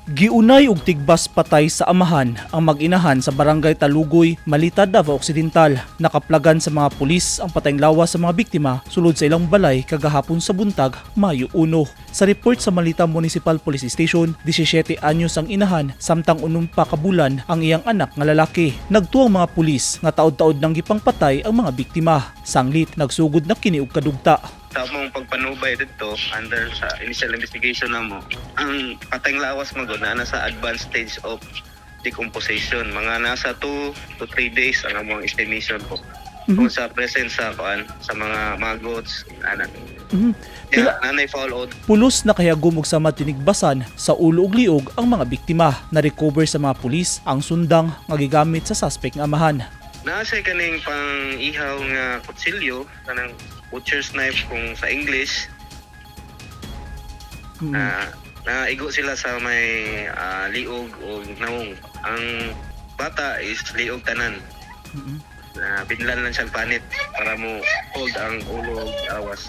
Giunay og tigbas patay sa amahan ang mag-inahan sa Barangay Talugoy, Malita, Davao Occidental. Nakaplagan sa mga pulis ang patayng lawas sa mga biktima sulod sa ilang balay kagahapon sa buntag, Mayo 1. Sa report sa Malita Municipal Police Station, 17 anyos ang inahan samtang unom pa ka bulan ang iyang anak nga lalaki. Nagtuo ang mga pulis nga taod-taod nang gipangpatay ang mga biktima. Sanglit nagsugod na kini og kadugta. Sa among pagpanubay dito, under sa initial investigation namo, ang patayng lawas magod na nasa advanced stage of decomposition. Mga nasa 2 to 3 days ang among estimation po. Kung sa presence sa kuan sa mga maggots ana. Yeah, nanay foul odor. Pulos na kahiyagom og sama tinigbasan sa ulo ug liog ang mga biktima. Na-recover sa mga pulis ang sundang nga gigamit sa suspect nga amahan. Naa siya kaning pang ihaw nga kutsilyo, kanang butcher's knife kung sa English. Na naigo sila sa may liog o nawong. Ang bata is liog tanan. Na binlan lang siyang panit para mo hold ang ulo ug awas.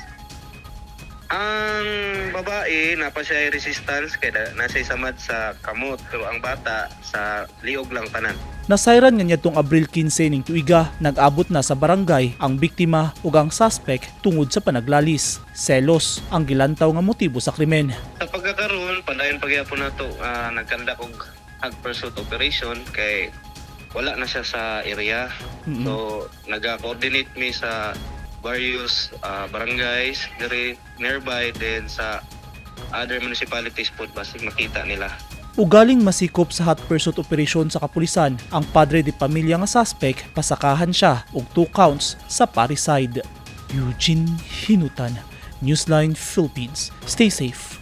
Ang babae napa siya resistance kay nasa samad sa kamot, pero ang bata sa liog lang tanan. Nasayran nga niadtong Abril 15 ning tuiga, nag-abot na sa barangay ang biktima ug ang suspect tungod sa panaglalis. Selos ang gilantaw nga motibo sa krimen. Sa pagkakaroon, padayon pagyapon nato nagkandak og hot pursuit operation kay wala na siya sa area. So naga-coordinate mi sa various barangays diri nearby, then sa other municipalities pod basig makita nila. Ugaling masikop sa hot pursuit operation sa kapulisan ang padre de pamilya nga suspect, pasakahan siya og 2 counts sa parricide. Eugene Hinutan, Newsline Philippines. Stay safe.